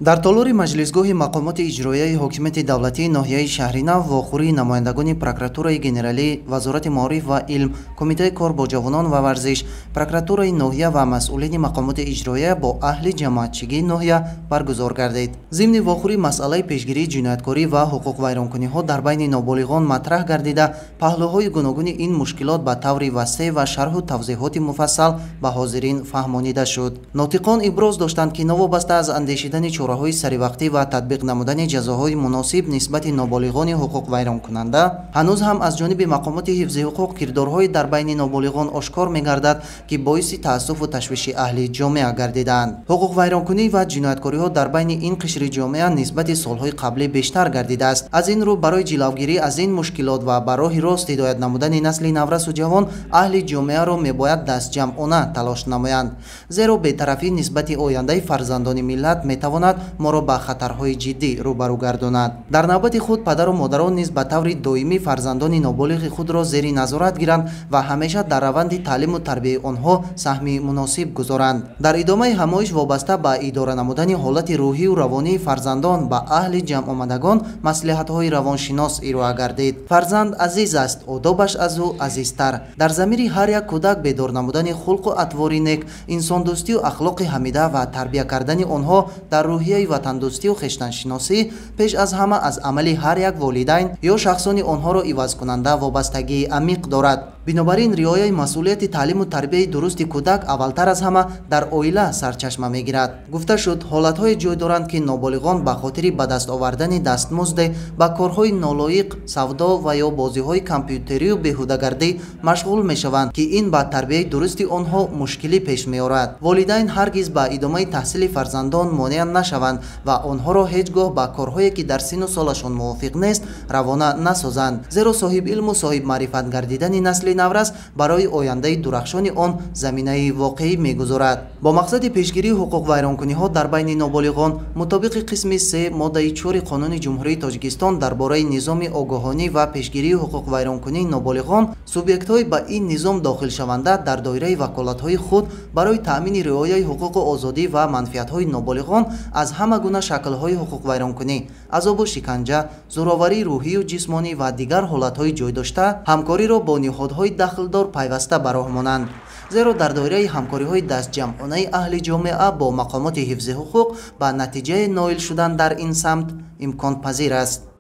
Дар толори маҷлисгоҳи мақомоти иҷроияи ҳокимияти давлатии ноҳияи Шаҳринав вохӯрии намояндагони прокуратураи генералӣ, Вазорати маориф ва илм, Кумитаи кор бо ҷавонон ва варзиш, прокуратураи ноҳия ва масъулини мақомоти иҷроия бо аҳли ҷамоатчигии ноҳия баргузор гардид. Зимни вохӯрӣ масъалаи пешгирии ҷинояткорӣ ва ҳуқуқвайронкуниҳо дар байни ноболиғон матраҳ гардида, паҳлӯҳои гуногуни ин мушкилот ба таври васеъ ва шарҳу тавзеҳоти муфассал ба ҳозирин фаҳмонида шуд. Нотиқон иброз доштанд, ки новобаста аз андешидани чораҳои саривақтӣ ва татбиқ намудани ҷазоҳои муносиб нисбати ноболиғони ҳуқуқвайронкунанда, ҳанӯз ҳам аз ҷониби мақомоти ҳифзи ҳуқуқ кирдорҳои дар байни ноболиғон ошкор мегардад, ки боиси таассуфу ташвиши аҳли ҷомеа гардидаанд. Ҳуқуқвайронкунӣ ва ҷинояткориҳо дар байни ин қишри ҷомеа нисбати солҳои қаблӣ бештар гардидааст. Аз ин рӯ барои ҷилавгирӣ аз ин мушкилот ва ба роҳи рост ҳидоят намудани насли наврасу ҷавон аҳли ҷомеаро мебояд дастҷамъона талош намоянд, зеро бетарафӣ нисбати ояндаи фарзандони миллат метавонад моро ба хатарҳои ҷиддӣ рӯбарӯ гардонад. Дар навбати худ падару модарон низ ба таври доимӣ фарзандони ноболиғи худро зери назорат гиранд ва ҳамеша дар раванди таълиму тарбияи онҳо саҳми муносиб гузоранд. Дар идомаи ҳамоиш вобаста ба идора намудани ҳолати рӯҳию равонии фарзандон ба аҳли ҷамъомадагон маслиҳатҳои равоншинос ироа гардид. Фарзанд азиз аст, одобаш аз ӯ азизтар. Дар замири ҳар як кӯдак бедор намудани хулқу атвори нек, инсондӯстию ахлоқи ҳамида ва тарбия кардани онҳо дар рӯҳияи ватандӯстию хештаншиносӣ пеш аз ҳама аз амали ҳар як волидайн ё шахсони онҳоро ивазкунанда вобастагии амиқ дорад. Бинобар ин риояи масъулияти таълиму тарбияи дурусти кӯдак аввалтар аз ҳама дар оила сарчашма мегирад. Гуфта шуд, ҳолатҳое ҷой доранд, ки ноболиғон ба хотири ба даст овардани дастмузде ба корҳои нолоиқ, савдо ва ё бозиҳои компютерию беҳудагардӣ машғул мешаванд, ки ин ба тарбияи дурусти онҳо мушкилӣ пеш меорад. Волидайн ҳаргиз ба идомаи таҳсили фарзандон монеа нашаванд ва онҳоро ҳеҷ гоҳ ба корҳое, ки дар синну солашон мувофиқ нест, равона насозанд, зеро соҳиб илму соҳиб маърифат гардидани насли наврас барои ояндаи дурахшони он заминаи воқеӣ мегузорад. Бо мақсади пешгирии ҳуқуқвайронкуниҳо дар байни ноболиғон мутобиқи қисми 3 моддаи 4 Қонуни Ҷумҳурии Тоҷикистон дар бораи низоми огоҳонӣ ва пешгирии ҳуқуқвайронкунии ноболиғон, субъектҳои ба ин низом дохилшаванда дар доираи ваколатҳои худ барои таъмини риояи ҳуқуқу озодӣ ва манфиатҳои ноболиғон аз ҳама гуна шаклҳои ҳуқуқвайронкунӣ, азобу шиканҷа, зӯроварии рӯҳию ҷисмонӣ ва дигар ҳолатҳои ҷойдошта ҳамкориро бо ниҳодҳои дахлдор пайваста ба роҳ монанд. Зеро дар доираи ҳамкориҳои дастҷамъонаи аҳли ҷомеа бо мақомоти ҳифзи ҳуқуқ ба натиҷаи ноил шудан дар ин самт имконпазир аст.